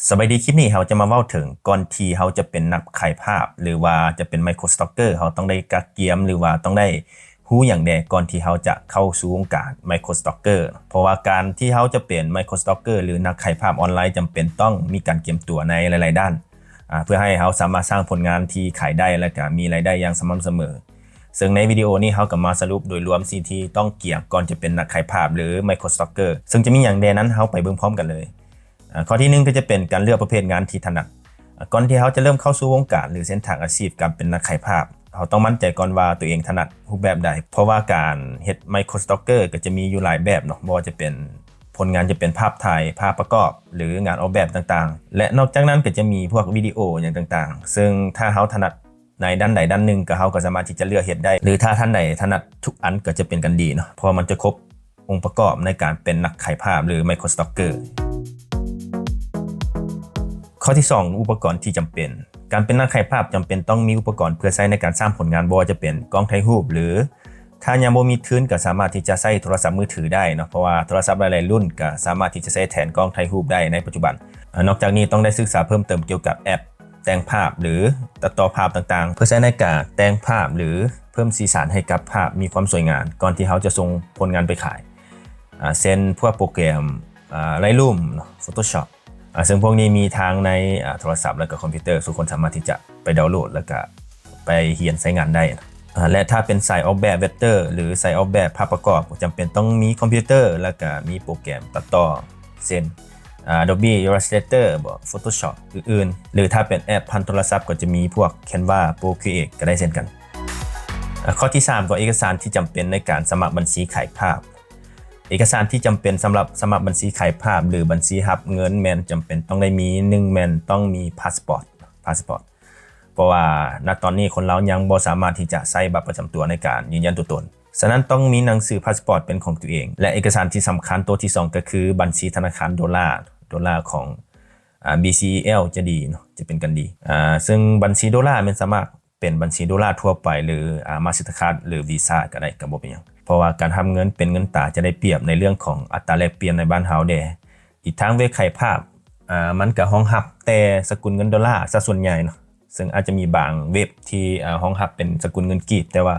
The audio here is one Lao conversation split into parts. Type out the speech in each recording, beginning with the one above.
ສະບາຍດີ, ຄລິບນີ້ເຮົາຈະມາເວົ້າເຖິງ ກ່ອນທີ່ເຮົາຈະເປັນນັກຂາຍພາບ ຫຼືວ່າຈະເປັນ micro stalker ເຮົາຕ້ອງໄດ້ກະກຽມ ຫຼືວ່າຕ້ອງໄດ້ຮູ້ຫຍັງແດ່ ກ່ອນທີ່ເຮົາຈະເຂົ້າສູ່ວົງການ micro stalker. ເພາະວ່າການທີ່ເຮົາຈະເປັນ micro stalker ຫຼືນັກຂາຍພາບອອນລາຍ ຈຳເປັນຕ້ອງມີການກຽມຕົວໃນຫຼາຍໆດ້ານ ອາ ເພື່ອໃຫ້ເຮົາສາມາດສ້າງຜົນງານທີ່ຂາຍໄດ້ ແລະກະມີລາຍໄດ້ຢ່າງສະໝ່ຳສະເໝີ. ເຊິ່ງໃນວິດີໂອນີ້ເຮົາກໍມາສະຫຼຸບໂດຍລວມສິ່ງທີ່ຕ້ອງກຽມ ກ່ອນຈະເປັນນັກຂາຍພາບ ຫຼື micro stalker ເຊິ່ງຈະມີຫຍັງແດ່ນັ້ນ ເຮົາໄປເບິ່ງພ້ອມກັນເລີຍ. ອາ ຂໍ້ທີໜຶ່ງກໍຈະເປັນການເລືອກປະເພດງານທີ່ຖະໜັດ. ອາ ກ່ອນທີ່ເຮົາຈະເລີ່ມເຂົ້າສູ່ວົງການ ຫຼືເສັ້ນທາງອາຊີບການເປັນນັກຂາຍພາບ, ເຮົາຕ້ອງໝັ້ນໃຈກ່ອນວ່າຕົວເອງຖະໜັດຮູບແບບໃດ, ເພາະວ່າການເຮັດ micro stalker ກໍຈະມີຢູ່ຫຼາຍແບບເນາະ, ບໍ່ວ່າຈະເປັນ ຜົນງານຈະເປັນພາບຖ່າຍ, ພາບປະກອບ ຫຼືງານອອກແບບຕ່າງໆ ແລະ ນອກຈາກນັ້ນກໍຈະມີພວກວິດີໂອຫຍັງຕ່າງໆ, ເຊິ່ງຖ້າເຮົາຖະໜັດໃນດ້ານໃດດ້ານໜຶ່ງ ກໍ ເຮົາກໍສາມາດທີ່ຈະເລືອກເຮັດໄດ້ ຫຼືຖ້າທ່ານໃດຖະໜັດທຸກອັນກໍຈະເປັນການດີເນາະ, ເພາະວ່າມັນຈະຄົບອົງປະກອບໃນການເປັນນັກຂາຍພາບ ຫຼື micro stalker. ຂໍ້ທີສອງ ອຸປະກອນທີ່ຈຳເປັນ. ການເປັນນັກຂາຍພາບຈຳເປັນຕ້ອງມີອຸປະກອນເພື່ອໃຊ້ໃນການສ້າງຜົນງານ, ບໍ່ວ່າຈະເປັນກ້ອງຖ່າຍຮູບ ຫຼື ຖ້າຍັງບໍ່ມີທຶນກໍສາມາດທີ່ຈະໃຊ້ໂທລະສັບມືຖືໄດ້ເນາະ, ເພາະວ່າໂທລະສັບຫຼາຍໆລຸ້ນກໍສາມາດທີ່ຈະໃຊ້ແທນກ້ອງຖ່າຍຮູບໄດ້ໃນປັດຈຸບັນ. ອາ ນອກຈາກນີ້ຕ້ອງໄດ້ສຶກສາເພີ່ມເຕີມກ່ຽວກັບແອັບແຕ່ງພາບ ຫຼື ຕັດຕໍ່ພາບຕ່າງໆ ເພື່ອໃຊ້ໃນການແຕ່ງພາບ ຫຼື ເພີ່ມສີສັນໃຫ້ກັບພາບມີຄວາມສວຍງາມ ກ່ອນທີ່ເຮົາຈະສົ່ງຜົນງານໄປຂາຍ. ອາ ເຊັ່ນ ພວກໂປຣແກຣມ ອາ Lightroom ເນາະ, Photoshop ອາ ເຊິ່ງພວກນີ້ມີທັງໃນ ອາ ໂທລະສັບ ແລະ ກໍຄອມພິວເຕີ, ທຸກຄົນສາມາດທີ່ຈະໄປດາວໂຫຼດ ແລ້ວກໍໄປຮຽນໃຊ້ງານໄດ້. ອາ ແລະ ຖ້າເປັນສາຍອອກແບບເວັກເຕີ ຫຼື ສາຍອອກແບບພາບປະກອບ ຈຳເປັນຕ້ອງມີຄອມພິວເຕີ ແລ້ວກໍມີໂປຣແກຣມຕັດຕໍ່ ເຊັ່ນ ອາ Adobe Illustrator ບໍ Photoshop ອື່ນໆ ຫຼື ຖ້າເປັນແອັບຜ່ານໂທລະສັບ ກໍຈະມີພວກ Canva Procreate ກໍໄດ້ເຊັ່ນກັນ. ອາ ຂໍ້ທີສາມ ກໍເອກະສານທີ່ຈຳເປັນໃນການສະໝັກບັນຊີຂາຍພາບ. ເອກະສານທີ່ຈຳເປັນສຳລັບສະໝັກບັນຊີຂາຍພາບ ຫຼື ບັນຊີຮັບເງິນ ແມ່ນຈຳເປັນຕ້ອງໄດ້ມີ ໜຶ່ງ ແມ່ນຕ້ອງມີພາສປອດ, ພາສປອດ ເພາະວ່ານະຕອນນີ້ຄົນລາວຍັງບໍ່ສາມາດທີ່ຈະໃຊ້ບັດປະຈຳຕົວໃນການຢືນຢັນຕົວຕົນ. ສະນັ້ນຕ້ອງມີໜັງສືພາສປອດເປັນຂອງຕົວເອງ ແລະ ເອກະສານທີ່ສຳຄັນໂຕທີສອງ ກໍຄືບັນຊີທະນາຄານໂດລາ, ໂດລາຂອງ ອາ BCEL ຈະດີເນາະ, ຈະເປັນການດີ. ອາ ເຊິ່ງບັນຊີໂດລາແມ່ນສາມາດ ເປັນບັນຊີໂດລາທົ່ວໄປ ຫຼື ອາ Mastercard ຫຼື Visa ກໍໄດ້ ກໍບໍ່ເປັນຫຍັງ, ເພາະວ່າການຮັບເງິນເປັນເງິນຕາຈະໄດ້ປຽບໃນເລື່ອງຂອງອັດຕາແລກປ່ຽນໃນບ້ານເຮົາແດ່. ອີກທັງເວັບຂາຍພາບ ອາ ມັນກໍຮອງຮັບແຕ່ສະກຸນເງິນໂດລາຊະສ່ວນໃຫຍ່ເນາະ, ເຊິ່ງອາດຈະມີບາງເວັບທີ່ ອາ ຮອງຮັບເປັນສະກຸນເງິນກີບ ແຕ່ວ່າ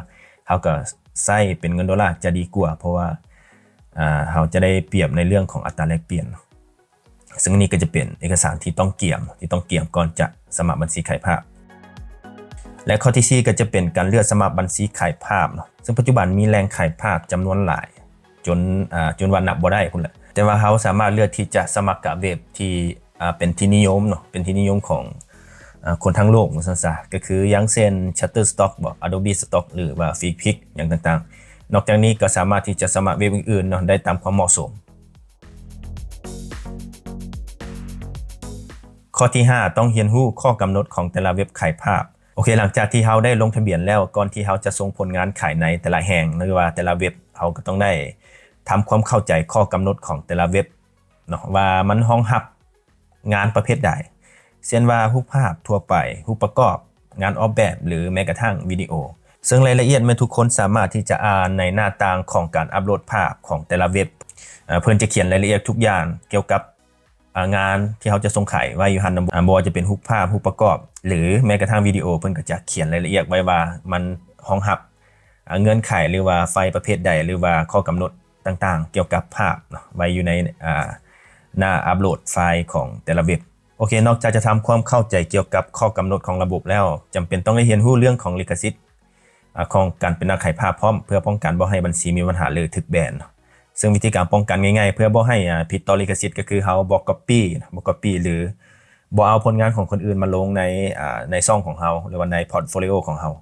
ເຮົາກໍໃຊ້ເປັນເງິນໂດລາຈະດີກວ່າ ເພາະວ່າ ອາ ເຮົາຈະໄດ້ປຽບໃນເລື່ອງຂອງອັດຕາແລກປ່ຽນເນາະ. ເຊິ່ງອັນນີ້ກໍຈະເປັນເອກະສານທີ່ຕ້ອງກຽມ ທີ່ຕ້ອງກຽມກ່ອນຈະສະໝັກບັນຊີຂາຍພາບ. ແລະ ຂໍ້ທີສີ່ ກໍຈະເປັນການເລືອກສະໝັກບັນຊີຂາຍພາບເນາະ, ເຊິ່ງປັດຈຸບັນມີແຫຼ່ງຂາຍພາບຈຳນວນຫຼາຍ ຈົນ ອາ ຈົນວ່ານັບບໍ່ໄດ້ພຸ້ນແຫຼະ, ແຕ່ວ່າເຮົາສາມາດເລືອກທີ່ຈະສະໝັກກັບເວັບທີ່ ອາ ເປັນທີ່ນິຍົມເນາະ, ເປັນທີ່ນິຍົມຂອງ ອາ ຄົນທັງໂລກວ່າຊັ້ນຊະ, ກໍຄືຢ່າງເຊັ່ນ Shutterstock ບໍ Adobe Stock ຫຼືວ່າ Flickr ຫຍັງຕ່າງໆ. ນອກຈາກນີ້ກໍສາມາດທີ່ຈະສະໝັກເວັບອື່ນໆເນາະ ໄດ້ຕາມຄວາມເໝາະສົມ. ຂໍ້ທີຫ້າ ຕ້ອງຮຽນຮູ້ຂໍ້ກຳນົດຂອງແຕ່ລະເວັບຂາຍພາບ. ໂອເຄ, ຫຼັງຈາກທີ່ເຮົາໄດ້ລົງທະບຽນແລ້ວ, ກ່ອນທີ່ເຮົາຈະສົ່ງຜົນງານຂາຍໃນແຕ່ລະແຫ່ງ ຫຼືວ່າແຕ່ລະເວັບ, ເຮົາກໍຕ້ອງໄດ້ທຳຄວາມເຂົ້າໃຈຂໍ້ກຳນົດຂອງແຕ່ລະເວັບເນາະ, ວ່າມັນຮອງຮັບງານປະເພດໃດ, ເຊັ່ນວ່າຮູບພາບທົ່ວໄປ, ຮູບປະກອບ, ງານອອກແບບ ຫຼື ແມ້ກະທັ້ງວິດີໂອ. ເຊິ່ງລາຍລະອຽດແມ່ນທຸກຄົນສາມາດທີ່ຈະອ່ານໃນໜ້າຕ່າງຂອງການອັບໂຫຼດພາບຂອງແຕ່ລະເວັບ. ເອີ ເພິ່ນຈະຂຽນລາຍລະອຽດທຸກຢ່າງກ່ຽວກັບ ອາ ງານທີ່ເຮົາຈະສົ່ງຂາຍໄວ້ຢູ່ຫັ້ນນະ, ອາ ບໍ່ວ່າຈະເປັນຮູບພາບ, ຮູບປະກອບ ຫຼື ແມ້ກະທັ່ງວິດີໂອ, ເພິ່ນກໍຈະຂຽນລາຍລະອຽດໄວ້ວ່າມັນຮອງຮັບ ອາ ເງື່ອນໄຂ ຫຼືວ່າໄຟລ໌ປະເພດໃດ ຫຼືວ່າຂໍ້ກຳນົດຕ່າງໆກ່ຽວກັບພາບເນາະ ໄວ້ຢູ່ໃນ ອາ ໜ້າອັບໂຫຼດໄຟລ໌ຂອງແຕ່ລະເວັບ. ໂອເຄ, ນອກຈາກຈະທຳຄວາມເຂົ້າໃຈກ່ຽວກັບຂໍ້ກຳນົດຂອງລະບົບແລ້ວ, ຈຳເປັນຕ້ອງໄດ້ຮຽນຮູ້ເລື່ອງຂອງລິຂະສິດ ອາ ຂອງການເປັນນັກຂາຍພາບພ້ອມ ເພື່ອປ້ອງກັນບໍ່ໃຫ້ບັນຊີມີບັນຫາ ຫຼື ຖືກແບນ. ເຊິ່ງວິທີການປ້ອງກັນງ່າຍໆ ເພື່ອບໍ່ໃຫ້ ອາ ຜິດຕໍ່ລິຂະສິດ ກໍຄືເຮົາບໍ່ກັອບປີ້ ບໍ່ກັອບປີ້ ຫຼື ບໍ່ເອົາຜົນງານຂອງຄົນອື່ນມາລົງໃນ ອາ ໃນຊ່ອງຂອງເຮົາ ຫຼືວ່າໃນພອດໂຟລິໂອຂອງເຮົາ,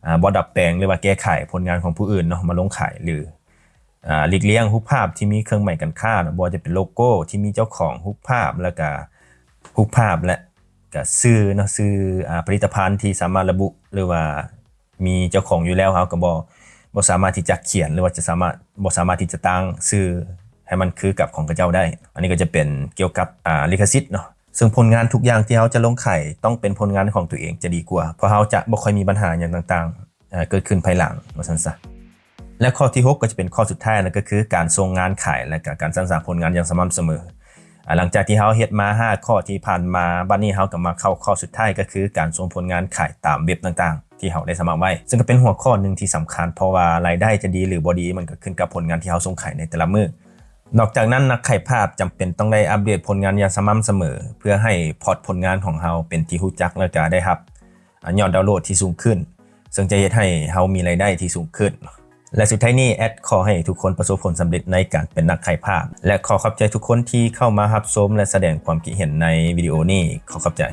ອາ ບໍ່ດັດແປງ ຫຼືວ່າແກ້ໄຂຜົນງານຂອງຜູ້ອື່ນເນາະ ມາລົງຂາຍ ຫຼື ອາ ຫຼີກລ່ຽງຮູບພາບທີ່ມີເຄື່ອງໝາຍການຄ້າເນາະ, ບໍ່ວ່າຈະເປັນໂລໂກ້ທີ່ມີເຈົ້າຂອງຮູບພາບ ແລ້ວກະຮູບພາບ ແລະ ກະຊື່ເນາະ, ຊື່ ອາ ຜະລິດຕະພັນທີ່ສາມາດລະບຸ ຫຼືວ່າ ມີເຈົ້າຂອງຢູ່ແລ້ວ, ເຮົາກໍບໍ່ ບໍ່ສາມາດທີ່ຈະຂຽນ ຫຼືວ່າຈະສາມາດ ບໍ່ສາມາດທີ່ຈະຕັ້ງຊື່ໃຫ້ມັນຄືກັບຂອງເຂົາເຈົ້າໄດ້. ອັນນີ້ກໍຈະເປັນກ່ຽວກັບ ອາ ລິຂະສິດເນາະ. ເຊິ່ງຜົນງານທຸກຢ່າງທີ່ເຮົາຈະລົງຂາຍຕ້ອງເປັນຜົນງານຂອງຕົວເອງຈະດີກວ່າ, ເພາະເຮົາຈະບໍ່ຄ່ອຍມີບັນຫາຫຍັງຕ່າງໆ ເກີດຂຶ້ນພາຍຫຼັງ ວ່າຊັ້ນຊະ. ແລະ ຂໍ້ທີຫົກ ກໍຈະເປັນຂໍ້ສຸດທ້າຍ, ນັ້ນກໍຄືການສົ່ງງານຂາຍ ແລະ ກະການສ້າງສາຜົນງານຢ່າງສະໝ່ຳສະເໝີ. ອ່າ ຫຼັງຈາກທີ່ເຮົາເຮັດມາຫ້າຂໍ້ທີ່ຜ່ານມາ, ບັດນີ້ເຮົາກໍມາເຂົ້າຂໍ້ສຸດທ້າຍ ກໍຄືການສົ່ງຜົນງານຂາຍຕາມເວັບຕ່າງໆ ທີ່ເຮົາໄດ້ສະໝັກໄວ້, ເຊິ່ງກໍເປັນຫົວຂໍ້ໜຶ່ງທີ່ສຳຄັນ ເພາະວ່າລາຍໄດ້ຈະດີ ຫຼື ບໍ່ດີ ມັນກໍຂຶ້ນກັບຜົນງານທີ່ເຮົາສົ່ງຂາຍໃນແຕ່ລະມື້. ນອກຈາກນັ້ນ, ນັກຂາຍພາບຈຳເປັນຕ້ອງໄດ້ອັບເດດຜົນງານຢ່າງສະໝ່ຳສະເໝີ ເພື່ອໃຫ້ພອດຜົນງານຂອງເຮົາເປັນທີ່ຮູ້ຈັກ ແລະ ກະໄດ້ຮັບ ອາ ຍອດດາວໂຫຼດທີ່ສູງຂຶ້ນ, ເຊິ່ງຈະເຮັດໃຫ້ເຮົາມີລາຍໄດ້ທີ່ສູງຂຶ້ນ. ແລະ ສຸດທ້າຍນີ້, ແອັດຂໍໃຫ້ທຸກຄົນປະສົບຜົນສຳເລັດໃນການເປັນນັກຂາຍພາບ ແລະ ຂໍຂອບໃຈທຸກຄົນທີ່ເຂົ້າມາຮັບຊົມ ແລະ ສະແດງຄວາມຄິດເຫັນໃນວິດີໂອນີ້. ຂໍຂອບໃຈ.